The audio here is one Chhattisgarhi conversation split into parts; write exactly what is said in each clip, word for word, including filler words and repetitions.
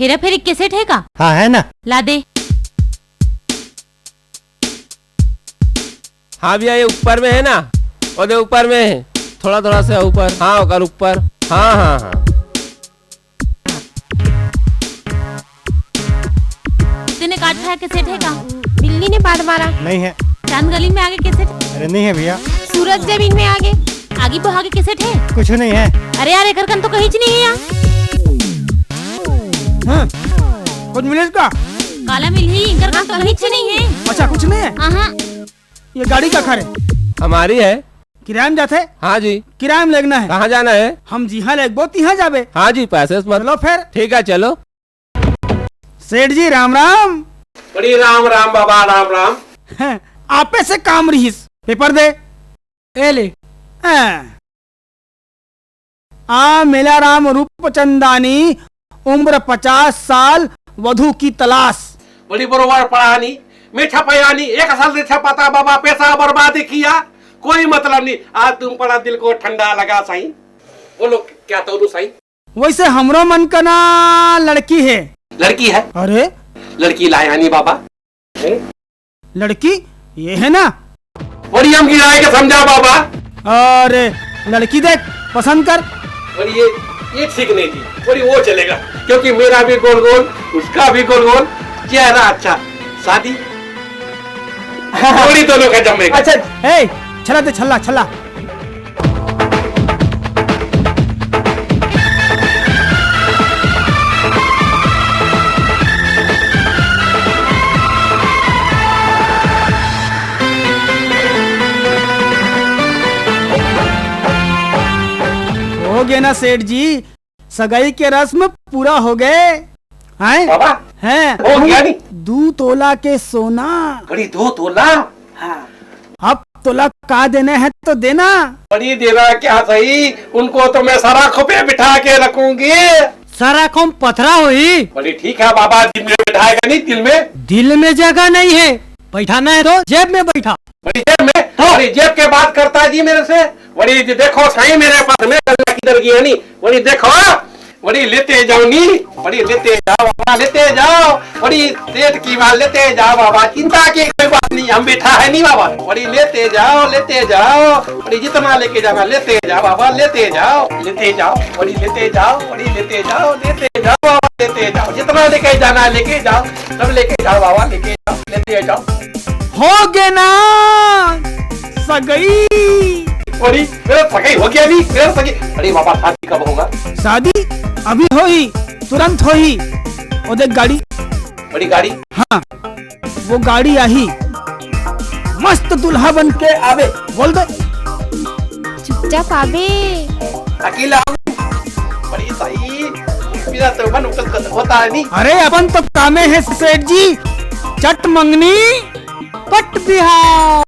हेरा फेरी कैसेट है का? हाँ, है ना। ला दे। हाँ भैया, ये ऊपर में है ना, वो दे ऊपर में है, थोड़ा थोड़ा सा ऊपर। हाँ, ओकर ऊपर। हाँ, हाँ, हाँ। तेने काट खाया कैसेट है का? बिल्ली ने बाढ़ मारा। नहीं है। चांद गली में आगे कैसेट? अरे नहीं है भैया। सूरज जमीन में आगे। आगी बहा के कैसेट है? कुछ नहीं है। अरे यार, एकर कन तो कहीं नहीं है यार। हाँ, कुछ मिले इसका? काला मिल ही, एकर कन तो कहीं नहीं है। अच्छा, कुछ नहीं है? हाँ, हाँ। ये गाड़ी का खा रहे? हमारी है। किराया में जाते? हाँ जी। किराया में लेगना है। कहाँ जाना है? हम जिहाँ लेगबो तिहाँ जाबे। हाँ जी, पैसे से मत। चलो फिर। ठीक है, चलो। सेठ जी, राम राम। बड़ी राम राम बाबा, राम राम। हैं, आपे से काम रहीस, पेपर दे। ए ले। हैं। आ मेलाराम रूपचंदानी, उम्र पचास साल, वधू की तलाश। बड़ी बरोबर पढ़ानी, मैं छपायानी, एक साल से छपाता बाबा, पैसा बर्बाद किया, कोई मतलब नहीं। आज तुम पढ़ा, दिल को ठंडा लगा साईं। बोलो, क्या तोलू साईं? वैसे हमरो मन का ना लड़की है। लड़की है? अरे? लड़की लाया नहीं बाबा। हैं? लड़की ये है ना? बड़ी हम गिराए के समझा बाबा। अरे, लड़की देख, पसंद कर। बड़ी ये, ये ठीक नहीं थी, बड़ी वो चलेगा, क्योंकि मेरा भी गोल गोल, उसका भी गोल गोल, चेहरा अच्छा, शादी थोड़ी दोनों का जमेगा। अच्छा, ए, छल्ला दे, छल्ला, छल्ला। हो गए ना सेठ जी, सगाई के रस्म पूरा हो गए। हैं? बाबा, हैं? हो गया नी? दू तोला के सोना। बड़ी दू तोला? हाँ। अब तोला का देना है तो देना। बड़ी देना क्या सही, उनको तो मैं सराखों पे बिठा के रखूंगी। सराखों में पथरा होही। बड़ी ठीक है बाबा, दिल में बिठाएगा नहीं, दिल में। दिल में जगह नहीं है, बैठाना है तो जेब में बैठा। बड़ी जेब में? हाँ। बड़ी जेब के बात करता जी मेरे से। बड़ी देखो सही मेरे पास में गल्ला किधर गया नहीं। बड़ी देखो, बड़ी लेते जाओ नी, बड़ी लेते जाओ बाबा, लेते जाओ, बड़ी सेठ की माल लेते जाओ बाबा, चिंता की कोई बात नहीं, हम बैठा है नहीं बाबा। बड़ी लेते जाओ, लेते जाओ, बड़ी जितना लेके जाना लेते जाओ बाबा, लेते जाओ, लेते जाओ, बड़ी लेते जाओ, बड़ी लेते जाओ, लेते जाओ बाबा, लेते जाओ, जितना लेके जाना है लेके जाओ, सब लेके जाओ बाबा, लेके जाओ, लेते जाओ। हो गए ना सगई। अरे, मेरा सगाई हो गया नहीं, मेरा सगाई। अरे बाबा, शादी कब होगा? शादी अभी होही, तुरंत होही। ओ देख गाड़ी। बड़ी गाड़ी? हाँ, वो गाड़ी आही, मस्त दूल्हा बन के आवे। बोल दे। चुपचाप आवे। अकेला आवे। बड़ी सही। मेरा तो मन उकस कस होता है नहीं। अरे, अपन तो कामे है सेठ जी, चट मंगनी पट बिहाव।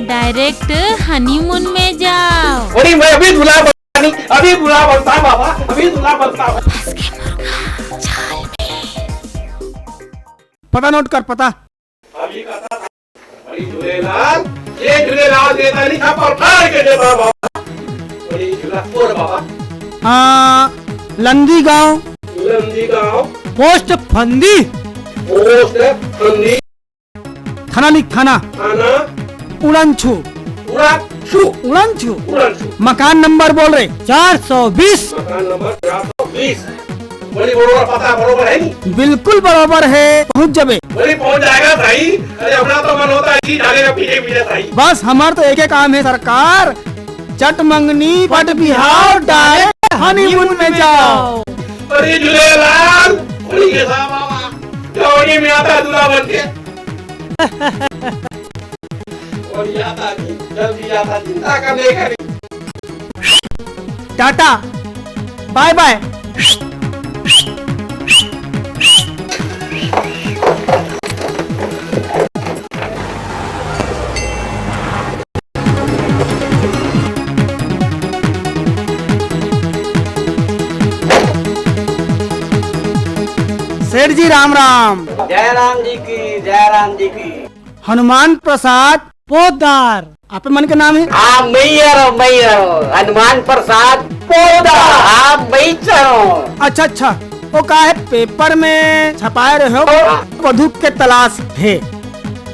डायरेक्ट हनीमून में जाओ। अरे, मैं अभी दूल्हा बनता नहीं, अभी दूल्हा बनता बाबा, अभी दूल्हा बनता। पता नोट कर, पता। अभी कथा था। बड़ी झूलेलाल, ये झूलेलाल देता नहीं था, पर फाड़ के देता बाबा। बड़ी झूला, और बाबा? हाँ, लंदी गांव। लंदी गांव। पोस्ट फंदी। पोस्ट फंदी। थाना लिख, थाना। थाना। उड़नछू। उड़नछू। उड़नछू। उड़नछू। मकान नंबर बोल रहे, चार सौ बीस। मकान नंबर चार सौ बीस। बड़ी बरोबर पता बरोबर है नहीं? बिल्कुल बरोबर है, पहुंच जबे। बड़ी पहुंच जाएगा भाई। अरे, अपना तो मन होता है कि जाने का पीछे पीछे भाई। बस हमार तो एक ही काम है सरकार, चट मंगनी पट बिहाव, डायरेक्ट हनीमून में जाओ। अरे झूलेलाल, बड़ी के साहब बाबा, जवानी में आता दूल्हा बन के। और याद आ गई, जल्दी याद आ, चिंता का नहीं करी। टाटा, बाय बाय। सेठ जी राम राम। जय राम जी की, जय राम जी की। हनुमान प्रसाद पोदार, आप मन के नाम है? हाँ, मैं ही हूँ, मैं ही हूँ। हनुमान प्रसाद पोदार, हाँ, मैं ही हूँ। अच्छा, अच्छा, वो का हे, पेपर में छपाए रहे हो, वधू के तलाश हे,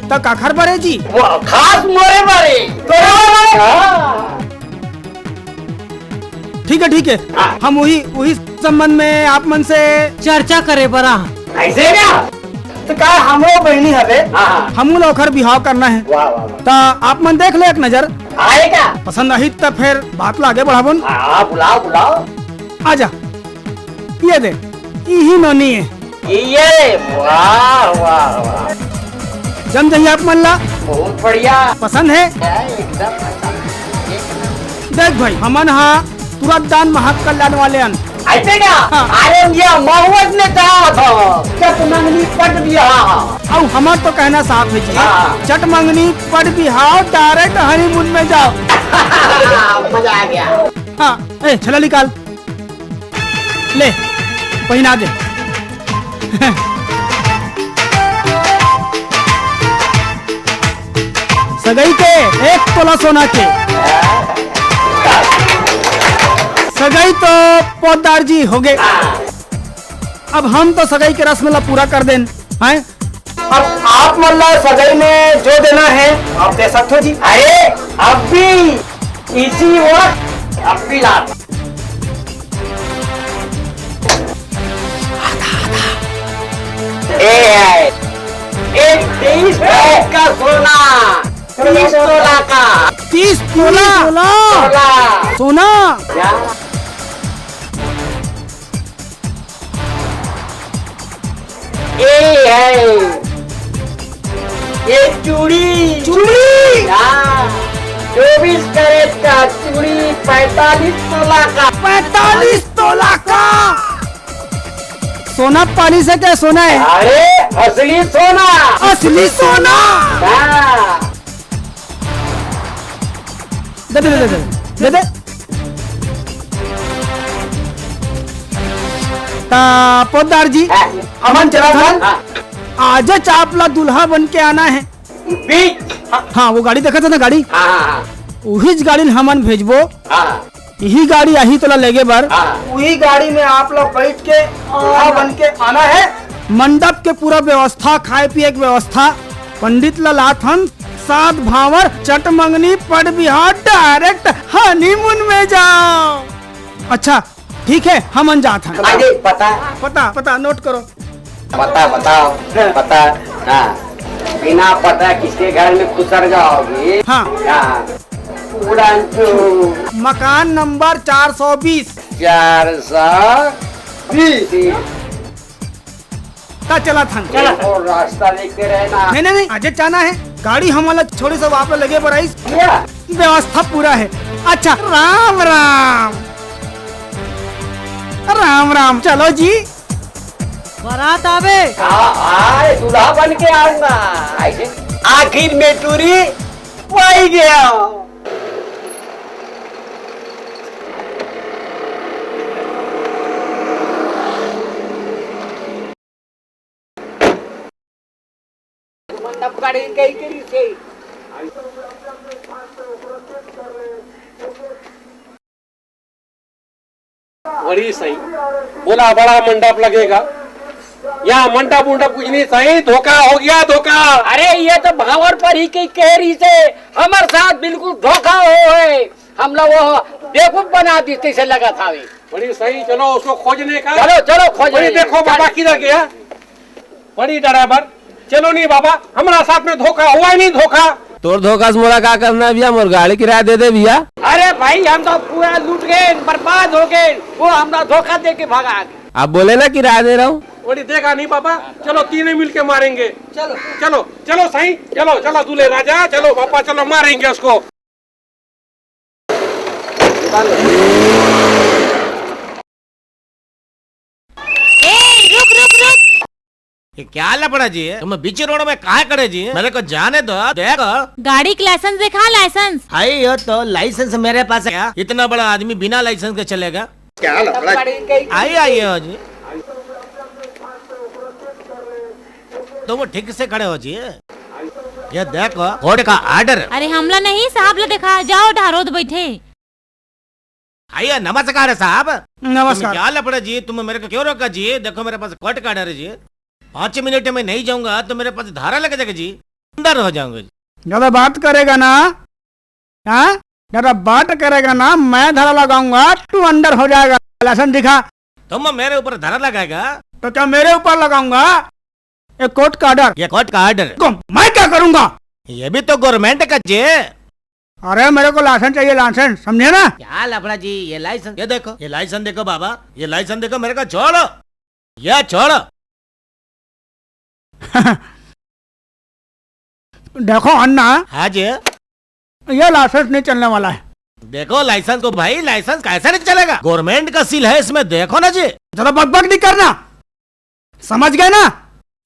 त काखर बरे जी? वो खास मोरे बरे। तोरे बरे? हाँ। ठीक हे, ठीक हे। हाँ। हम उही, उही संबंध में आप मन से चर्चा करे बर आ। अइसे का? त का हमरो बहिनी हवे? हाँ। हमू ला ओखर बिहाव करना हे। वाह, वाह, वाह। त आप मन देख ले एक नजर। आए का? पसंद आही त फेर बात ला आगे बढ़ाबोन। हाँ, बुलाओ, बुलाओ। आजा। ये दे, इही नोनी हे। ये, वाह, वाह, वाह। जम जाही आप मन ला। बहुत बढ़िया। पसंद हे? एकदम पसंद। एकदम। देख भाई, हमन हा तुरंत दान महक कल्याण वाले अन। अइसे का? हाँ। अरे, ये महुआ ने कहा था, चट मंगनी पट बिहाव। अउ हमर तो कहना साफ हे जी, हाँ। चट मंगनी पट बिहाव, direct honeymoon में जाओ। मजा आ गया। हाँ, ए, छला निकाल। ले, पहिना दे। सगई के एक तोला सोना के। सगई तो पोद्दार जी होगे। अब हम तो सगई के रस्म ला पूरा कर देन, हैं? अब आप मन ला सगई में जो देना हे, आप दे सकथो जी। अरे, अब भी इसी वक्त, अब भी ला। ए, ए, तीस कैरेट का सोना, तीस तोला का। तीस तोला? तोला। सोना? क्या? ए है, ये चूड़ी। चूड़ी? हाँ, चौबीस कैरेट का चूड़ी, पैंतालीस तोला का। पैंतालीस तोला का? सोना पालिश हे क्या, सोना हे? अरे, असली सोना। असली सोना? हाँ। दे दे, दे दे, दे दे। त पोद्दार जी, हाँ। हमन चलत हन। हाँ। आजच आप ला दूल्हा बन के आना हे। बीच? हाँ, वो गाड़ी देखत हस ना, गाड़ी? हाँ, हाँ, हाँ। उहीच गाड़ी में हमन भेजबो। हाँ। इही गाड़ी आही तोला लेगे बर। हाँ। उही गाड़ी में आप ला बैठ के दूल्हा बन के आना हे। मंडप के पूरा व्यवस्था, खाए पिए के व्यवस्था, पंडित ला लात हन, सात भांवर, चट मंगनी, पट बिहाव, direct honeymoon में जाओ। अच्छा, ठीक हे, हमन जात हन। अरे, पता? पता, पता, note करो। पता बताओ, पता। हाँ। बिना पता किसके घर में खुसर जाओगे? हाँ। हाँ। उड़ान छू। मकान नंबर चार सौ बीस। चार सौ बीस। त चलत हन। चला। और रास्ता देखते रहना। नहीं, नहीं, नहीं, आजे जाना हे। गाड़ी हमन ला छोड़े सब आप ला लेगे बर आइस। क्या? व्यवस्था पूरा हे। अच्छा, राम राम। राम राम, चलो जी। बारात आवे। हाँ, आए, दूल्हा बन के आऊंगा। आखिर में टूरी पाई गया। मंडप गाड़ी गई करी से। बड़ी सही बोला, बड़ा मंडप लगेगा। यहाँ मंडप उंडप कुछ नहीं सही, धोखा हो गया, धोखा। अरे, ये तो भांवर पर ही कही कह रही से, हमर साथ बिल्कुल धोखा हो है। हम लोग वो बेवकूफ बना दी, तैसे लगा था अभी। बड़ी सही, चलो उसको खोजने का। चलो, चलो, खोज बड़ी रही है। देखो बाबा चल। किधर गया। बड़ी ड्राइवर, चलो नहीं बाबा, हमारा साथ में धोखा हुआ ही नहीं, धोखा। तोर धोखा से मोला का करना हे भैया, मोर गाड़ी किराया दे दे भैया। अरे भाई, हम तो पूरा लूट गए, बर्बाद हो गए, वो हमरा धोखा दे के भगा गए। आप बोले ना किराया दे रहा हूँ। बड़ी देगा नहीं बाबा, चलो तीनों मिल के मारेंगे। चलो। चलो, चलो सही, चलो, चलो दूल्हे राजा, चलो बाबा, चलो मारेंगे उसको। ए, रुक, रुक, रुक। ये क्या लफड़ा जी है? तुम बीच रोड में काहे खड़े जी? मेरे को जाने दो, देखो। गाड़ी के लाइसेंस दिखा, लाइसेंस। हाय, यो तो लाइसेंस मेरे पास है। क्या? इतना बड़ा आदमी बिना लाइसेंस के चलेगा? क्या लफड़ा? आइए, आइए हो जी। तो वो ठीक से खड़े हो जी। ये देखो, कोर्ट का ऑर्डर। अरे हमला नहीं, साहब ला देखा, जाओ ढारोद बैठे। आइए, नमस्कार है साहब। नमस्कार। तुम क्या लफड़ा जी, तुम मेरे को क्यों रोका जी? देखो, मेरे पास कोर्ट का ऑर्डर है जी। पाँच मिनट में नहीं जाऊंगा तो मेरे पास धारा लग जाएगा जी, अंदर हो जाऊंगा जी। ज्यादा बात करेगा ना, हाँ, ज्यादा बात करेगा ना, मैं धारा लगाऊंगा, तू अंदर हो जाएगा। लाइसेंस दिखा। तुम मेरे ऊपर धारा लगाएगा? तो क्या मेरे ऊपर लगाऊंगा? ये कोर्ट का ऑर्डर। ये कोर्ट का ऑर्डर। को मैं क्या करूंगा? ये भी तो गवर्नमेंट का जी। अरे, मेरे को लाइसेंस चाहिए, लाइसेंस, समझे ना? क्या लफड़ा जी, ये लाइसेंस, ये देखो, ये लाइसेंस देखो बाबा, ये लाइसेंस देखो, मेरे को छोड़ो, ये छोड़ो। देखो अन्ना, हाँ जी। ये लाइसेंस नहीं चलने वाला है। देखो लाइसेंस को भाई, लाइसेंस कैसे नहीं चलेगा? गवर्नमेंट का सील है इसमें, देखो ना जी। ज्यादा बकबक नहीं करना, समझ गए ना?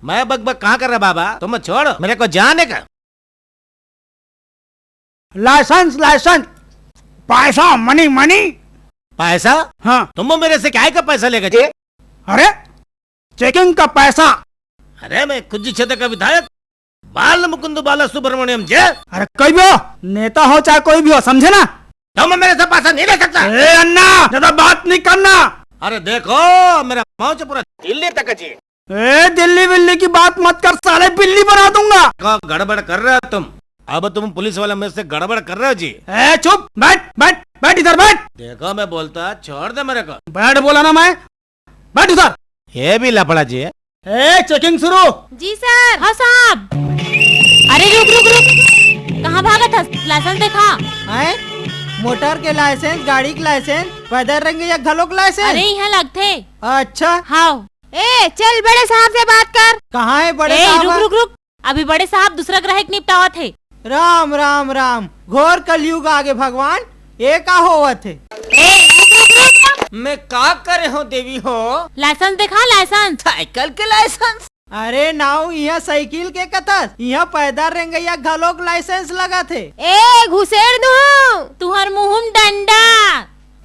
मैं बकबक कहाँ कर रहा बाबा, तुम छोड़ो, मेरे को जाने का। लाइसेंस, लाइसेंस, पैसा, मनी, मनी। पैसा? हाँ। तुम मेरे से काय का पैसा लेगा जी? अरे, चेकिंग का पैसा। अरे, मैं कुज्जी क्षेत्र का विधायक बाल मुकुंद बाला सुब्रमण्यम जी। अरे, कोई भी हो, नेता हो चाहे कोई भी हो, समझे ना? तुम मेरे से पैसा नहीं ले सकता। ए अन्ना, ज्यादा बात नहीं करना। अरे देखो, मेरा पहुंच पूरा दिल्ली तक जी। ए, दिल्ली बिल्ली की बात मत कर, साले बिल्ली बना दूंगा। का गड़बड़ कर रहे हो तुम? अब तुम पुलिस वाले मेरे से गड़बड़ कर रहे हो जी। ए, चुप, बैठ, बैठ, बैठ इधर बैठ। देखो, मैं बोलता, छोड़ दे मेरे को। बैठ बोला ना मैं, बैठ उधर। ये भी लफड़ा जी। ए, चेकिंग शुरू। जी सर। हाँ साहब। अरे रुक, रुक, रुक। कहाँ भागत हस? लाइसेंस देखा। हैं? मोटर के लाइसेंस, गाड़ी के लाइसेंस, पैदल रेंगइया घलोक लाइसेंस। अरे, यहाँ लगथे। अच्छा। हाँ। ए, चल बड़े साहब से बात कर। कहाँ है बड़े ए, साहब? रुक, रुक, रुक। अभी बड़े साहब दूसरा ग्राहक निपटावत हे। राम, राम, राम। घोर कलयुग आगे भगवान, ये का होवत हे? ए, रुक, रुक, रुक, रुक। मैं का करे हो देवी हो? लाइसेंस देखा, लाइसेंस। साइकिल के लाइसेंस? अरे नाऊ, इहाँ साइकिल के कथस, इहाँ पैदल रेंगइया घलोक लाइसेंस लगत हे। ए, घुसेड़ दूँ। तुहर मुँह म डंडा।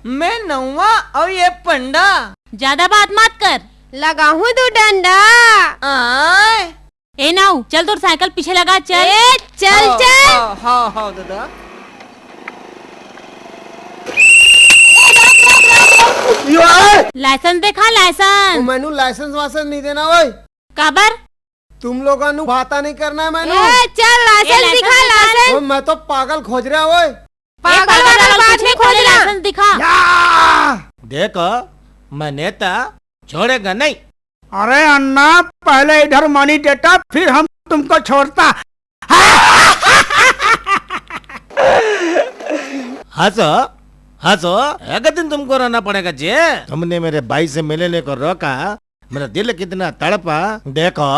मैं नौवा अउ ये पंडा। ज्यादा बात मत कर। लगाहूँ दू डंडा। आय। ए नाऊ, चल तोर साइकिल पीछे लगा, चल। ए, चल, हाँ, चल। हाँ, हाँ, हाँ, दादा। लाइसेंस देखा, लाइसेंस। ओ, मैनू लाइसेंस वाइसेंस नहीं देना ओए। काबर? तुम लोगों नू बाता नहीं करना है मैनू। ए, चल, लाइसेंस ए, लाइसेंस दिखा, दिखा। लाइसेंस। ओ, मैं तो पागल खोज रहा ओए। पागल वाला बात नहीं खोजना। लाइसेंस दिखा। या! देखो, मैं नेता छोड़ेगा नहीं। अरे अन्ना, पहले इधर मनी देता, फिर हम तुमको छोड़ता। हंसो, हंसो, एक दिन तुमको रोना पड़ेगा जी। तुमने मेरे भाई से मिलने को रोका, मेरा दिल कितना तड़पा। देखो,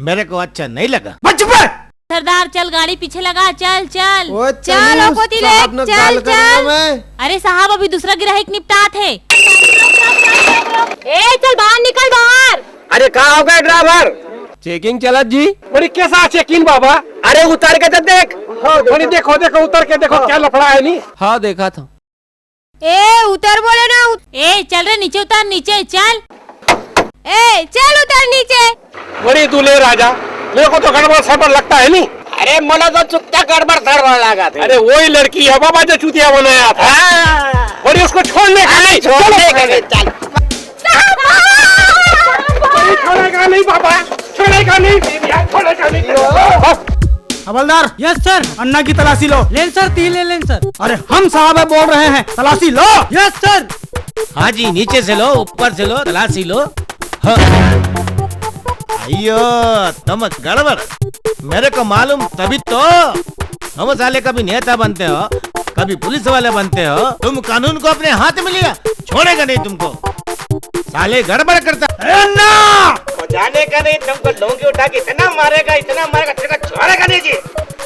मेरे को अच्छा नहीं लगा। बच बे! सरदार, चल गाड़ी पीछे लगा, चल, चल। ओ, चल, चल, ओ कोती ले, साहब न चल, गाल करूंगा चल। मैं। अरे साहब, अभी दूसरा गिराहक निपटात हे। ए, चल बाहर निकल, बाहर। अरे, का हो गया ड्राइवर? चेकिंग चलत जी। बड़ी कैसा चेकिंग बाबा? अरे, उतार के तो देख। हाँ, बड़ी देखो, देखो, उतर के देखो, हाँ। क्या लफड़ा है नी? हाँ, देखा था। ए, उतर बोले ना, उत- ए, चल रे, नीचे उतर, नीचे चल। ए, चल उतर नीचे। बड़ी तू ले राजा, मेरे को तो गड़बड़ सड़बड़ लगता है नी। अरे, मोला तो चुत्ता गड़बड़ सड़बड़ लगा थे। अरे, वही लड़की है बाबा जो चूतिया बनाया था। हाँ। बड़ी उसको छोड़ने का अरे, नहीं, छोड़ने चलो। का नहीं, चल। नहीं, छोड़ेगा नहीं बाबा, छोड़ेगा नहीं, छोड़ेगा नहीं। हवलदार। Yes sir. अन्ना की तलाशी लो। लेन सर, ती ले लेन सर। अरे हम साहब है, बोल रहे हैं, तलाशी लो। Yes sir. हाँ जी, नीचे से लो, ऊपर से लो, तलाशी लो। हाँ। अयो, तुम गड़बड़। मेरे को मालूम तभी तो। तुम साले कभी नेता बनते हो, कभी पुलिस वाले बनते हो, तुम कानून को अपने हाथ में लिया, छोड़ेगा नहीं तुमको। साले गड़बड़ करता। ए, अन्ना! बजाने का नहीं, तुमको लौंगी उठा के इतना मारेगा, इतना मारेगा, तेरा छोड़ेगा नहीं जी।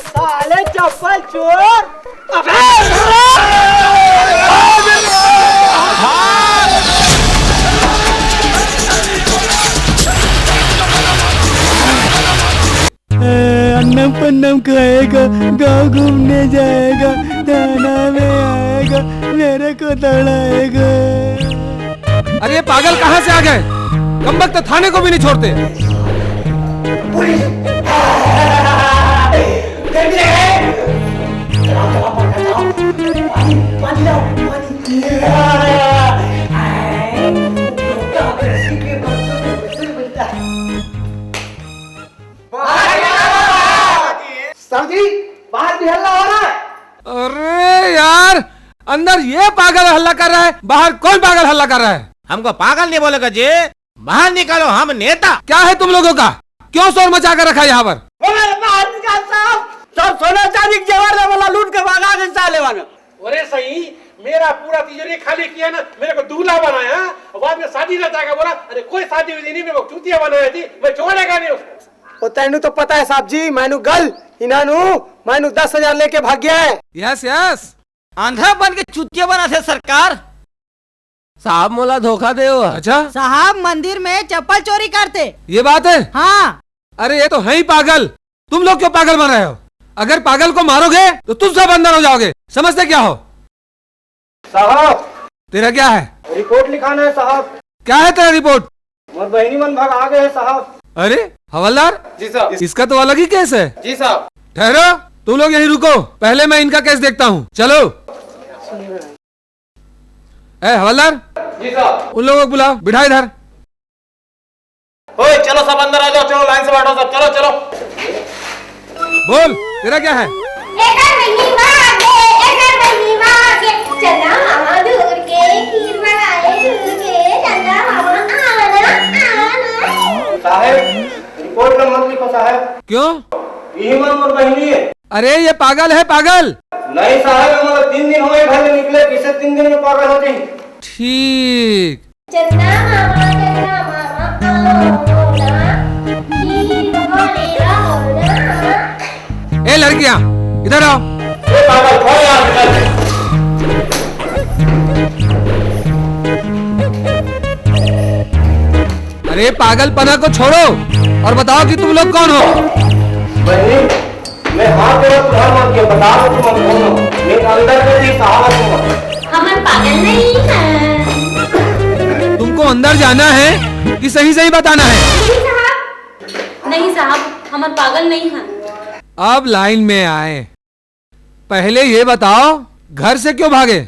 साले चप्पल चोर। अबे! ए, अन्नम पन्नम खाएगा, गाँव घूमने जाएगा, थाना में आएगा, मेरे को दौड़ाएगा। अरे ये पागल कहाँ से आ गए? कम वक्त थाने को भी नहीं छोड़ते। पुलिस! जल्दी है। चलाओ, चलाओ, पकड़, चलाओ। पानी, पानी लाओ, पानी। ए यार, अंदर ये पागल हल्ला कर रहा है, बाहर कौन पागल हल्ला कर रहा है? हमको पागल नहीं बोलेगा जी, बाहर निकालो, हम नेता। क्या है तुम लोगों का? क्यों शोर मचा कर रखा है यहाँ पर? अरे बाहर निकाल साहब, सब सोना चांदी के जेवर ले वाला लूट के भागा के साले वाला। अरे सही, मेरा पूरा तिजोरी खाली किया ना, मेरे को दूल्हा बनाया, बाद में शादी रचाएगा बोला। अरे कोई शादी विधि नहीं, मेरे को चूतिया बनाया जी, मैं छोड़ेगा नहीं उसको। ओ तैनू तो पता है साहब जी, मैनू गल इन्हानू मैनू दस हजार लेके भाग गया है। Yes yes. आंधा बन के चूतिया बनाथे सरकार। साहब मोला धोखा दे हो। अच्छा, साहब मंदिर में चप्पल चोरी करते। ये बात है? हाँ। अरे ये तो है ही पागल। तुम लोग क्यों पागल बन रहे हो? अगर पागल को मारोगे तो तुम सब अंदर हो जाओगे। समझते क्या हो? साहब। तेरा क्या है? रिपोर्ट लिखाना है साहब। क्या है तेरा रिपोर्ट? मोर बहिनी मन भगा गए हैं साहब। अरे हवलदार, जी साहब। इसका तो अलग ही केस है। जी साहब। ठहरो, तुम लोग यहीं रुको, पहले मैं इनका केस देखता हूँ। चलो। ए हवलदार, जी साहब। उन लोगों को बुलाओ, बिठा इधर। ओए, चलो सब अंदर आ जाओ, चलो लाइन से बैठो सब, चलो, चलो। बोल, तेरा क्या है? एकर महिमा आगे, एकर महिमा आगे, चंदा मामा दूर के, खीर बनाए दूर के, चंदा मामा आना, आना। साहब, रिपोर्ट में मत लिखो साहब। क्यों? यही मन मोर बहिनी है। अरे ये पागल है, पागल। नहीं साहब, ये मोला तीन दिन हो गए घर ले निकले, किसे तीन दिन में पागल हो जाए? ठीक। चंदा मामा, चंदा मामा, आओ ना, खीर भोले आओ ना। ए लड़कियां, इधर आओ। ए पागल, कौन है यहाँ पे? अरे पागलपना को छोड़ो और बताओ कि तुम लोग कौन हो? बहनी, मैं हाथ जोड़ के प्रणाम करके बता दो तुम हम कौन हो? मैं अंदर में थी, साहब तुम हो। हमन पागल नहीं है। तुमको अंदर जाना है कि सही सही बताना है? नहीं साहब, नहीं साहब, हमन पागल नहीं है। अब लाइन में आए। पहले ये बताओ, घर से क्यों भागे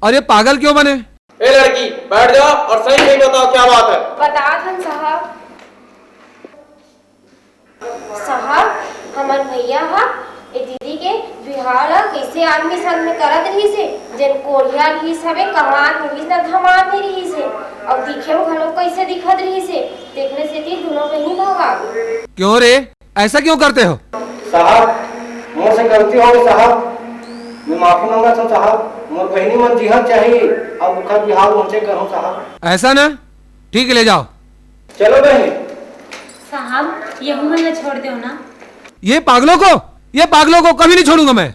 और ये पागल क्यों बने? ए लड़की, बैठ जा और सही सही बताओ, क्या बात है? बतात हन साहब। साहब, हमर भैया ह ए दीदी के बिहाव ला कइसे आदमी संग में करत रिहिस हे, जेन कोढ़िया रिहिस हवे, कमार रिहिस न धमार नइ रिहिस हे, अउ दिखे म घलो कइसे दिखत रिहिस हे, तेखरे सेती दूनों बहिनी भगा गे। क्यों रे, ऐसा क्यों करते हो? साहब, मोर से गलती हो गई साहब, मैं माफी मांगत हूँ साहब, मोर बहिनी मन जीहन चाहिए, अब ओकर बिहाव उनसे करूँ साहब। ऐसा ना, ठीक है, ले जाओ। चलो बहनी। साहब, यहू मन ला छोड़ दो ना। ये पागलों को, ये पागलों को कभी नहीं छोड़ूंगा मैं।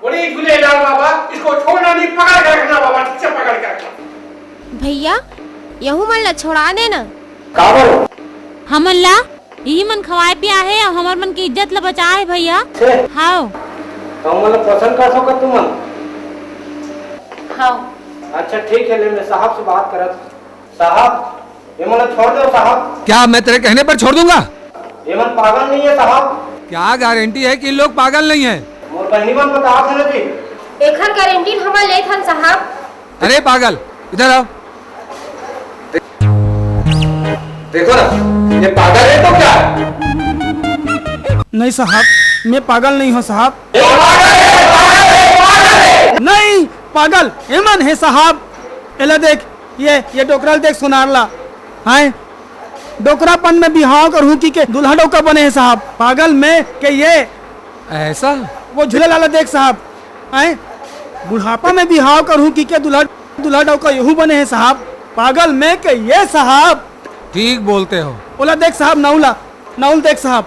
बड़ी झूलेलाल बाबा, इसको छोड़ना नहीं, पकड़ के रखना बाबा, ठीक से पकड़ के रखना। भैया, यहू मन ला छोड़ा दे ना। काबर? हमन ला इही मन खवाए पियाए हे अउ हमर मन के इज्जत ला बचाए हे भैया। से? हाव। त हमन ला पसंद कर सकत तुमन? हाव। अच्छा ठीक है, ले मैं साहब से बात करत। साहब, ये मन ला छोड़ दो साहब। क्या मैं तेरे कहने पर छोड़ दूंगा? ये मन पागल नहीं है साहब। क्या गारंटी है कि इन लोग पागल नहीं है? मोर बहनी मन बता थे ना जी। एखर गारंटी हमन लेत हन साहब। अरे पागल, इधर आओ। देखो ना, ये पागल है तो क्या है? नहीं साहब, मैं पागल नहीं हूँ साहब। ये पागल है, पागल है, पागल है। नहीं, पागल एमन है साहब। एला देख, ये, ये डोकरा ल देख सोनार ला। हाय, डोकरापन में बिहाव करहूं कहिके दूल्हा डौका बने हे साहब। पागल मैं के ये। ऐसा? वो झूलेलाल ला देख साहब। हाय, बुढ़ापा में बिहाव करहूं कहिके दूल्हा, दूल्हा डौका यहू बने हे साहब। पागल मैं के ये साहब। ठीक बोलते हो। ओला देख साहब, नाऊ ला, नाऊ ल देख साहब,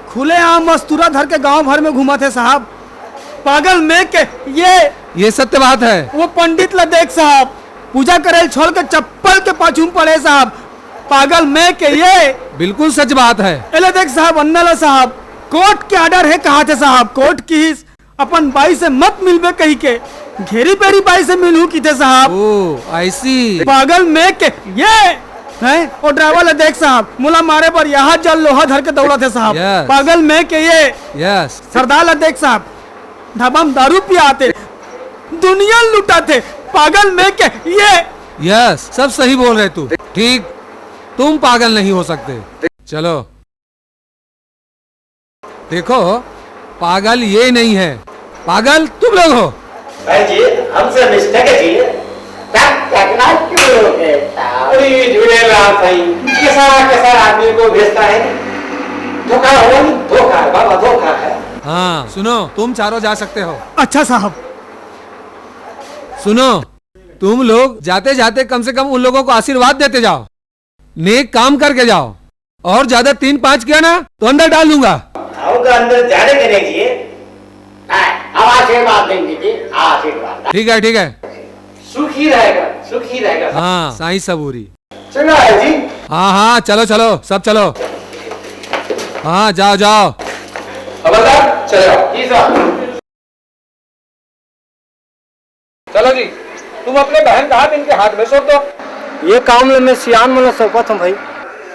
खुलेआम मस्तूरा धर के गांव भर में घूमत हे साहब। पागल मैं के ये। ये सत्य बात है। वो पंडित ला देख साहब, पूजा करे ल छोड़ के चप्पल के पाछू में पड़े साहब। पागल मैं के ये। बिल्कुल सच बात है। एला देख साहब, अन्ना ला साहब, कोर्ट के आर्डर हे कहाथे साहब, कोर्ट किहिस अपन बाई से मत मिलबे कहिके, घेरी बेरी बाई से मिलहूं किथे साहब। Oh, I see। पागल मैं के ये। हैं? ओ ड्राइवर ला देख साहब, मोला मारे बर यहाँ जल लोहा धर के दौड़त हे साहब। Yes। पागल मैं के ये। Yes। सरदार ला देख साहब, ढाबा में दारू पियाथे, दुनिया लुटाथे, पागल मैं के ये। Yes, सब सही बोल रहे तू। ठीक, तुम पागल नहीं हो सकते। चलो। देखो, पागल ये नहीं है, पागल तुम लोग हो। भाई जी, हमसे मिस्टेक है जी। तब करना क्यों है साहब? अरे झूलेलाल साईं, कैसा कैसा आदमी को भेजता है, धोखा हो, धोखा है बाबा, धोखा है। हाँ सुनो, तुम चारों जा सकते हो। अच्छा साहब। सुनो, तुम लोग जाते जाते कम से कम उन लोगों को आशीर्वाद देते जाओ, नेक काम करके जाओ, और ज्यादा तीन पाँच किया ना तो अंदर डाल दूंगा। हम तो अंदर जाने के नहीं जी। हाँ, हम आशीर्वाद देंगे जी, आशीर्वाद। ठीक है, ठीक है। सुखी रहेगा, सुखी रहेगा। हाँ साईं सबूरी। चंगा है जी। हाँ हाँ, चलो चलो, सब चलो। हाँ जाओ जाओ। खबरदार चले जाओ। जी साहब। चलो जी, तुम अपने बहन का हाथ इनके हाथ में सौंप दो। ये काम ल मैं सियान मन ला सौंपत हूँ भाई।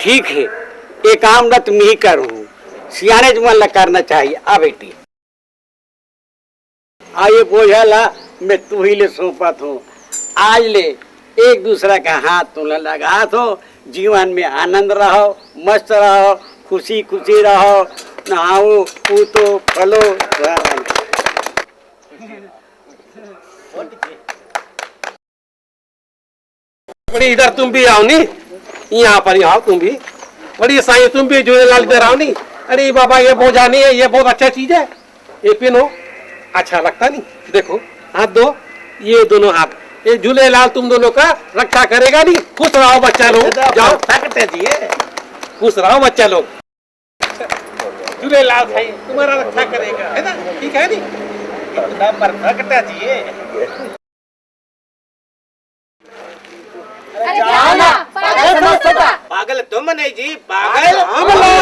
ठीक है, ये काम ला तुम ही करो, सियाने मन ला करना चाहिए। आ बेटी, आ ये बोझा ला मैं तू ही ले सौंपत हूँ। आज ले एक दूसरा का हाथ तुम ला लगात हो, जीवन में आनंद रहो, मस्त रहो, खुशी खुशी रहो, नहाओ, कूदो, फलो। बड़ी इधर तुम भी आओ नी, यहाँ पर ही आओ तुम भी। बड़ी साईं तुम भी झूलेलाल इधर आओ नी। अरे बाबा ये बोझा नहीं है, ये बहुत अच्छा चीज है, ये पहनो, अच्छा लगता नहीं। देखो हाथ दो, ये दोनों हाथ, ये झूलेलाल तुम दोनों का रक्षा करेगा नी। खुश रहो बच्चा लोग, जाओ। ताकत है जी ये। खुश रहो बच्चा लोग। झूलेलाल साईं तुम्हारा रक्षा करेगा, है ना? ठीक है नी? एकदम परफेक्ट है जी ये। अरे जाओ ना, पागल समझते हो? पागल तुम नहीं जी, पागल हम लोग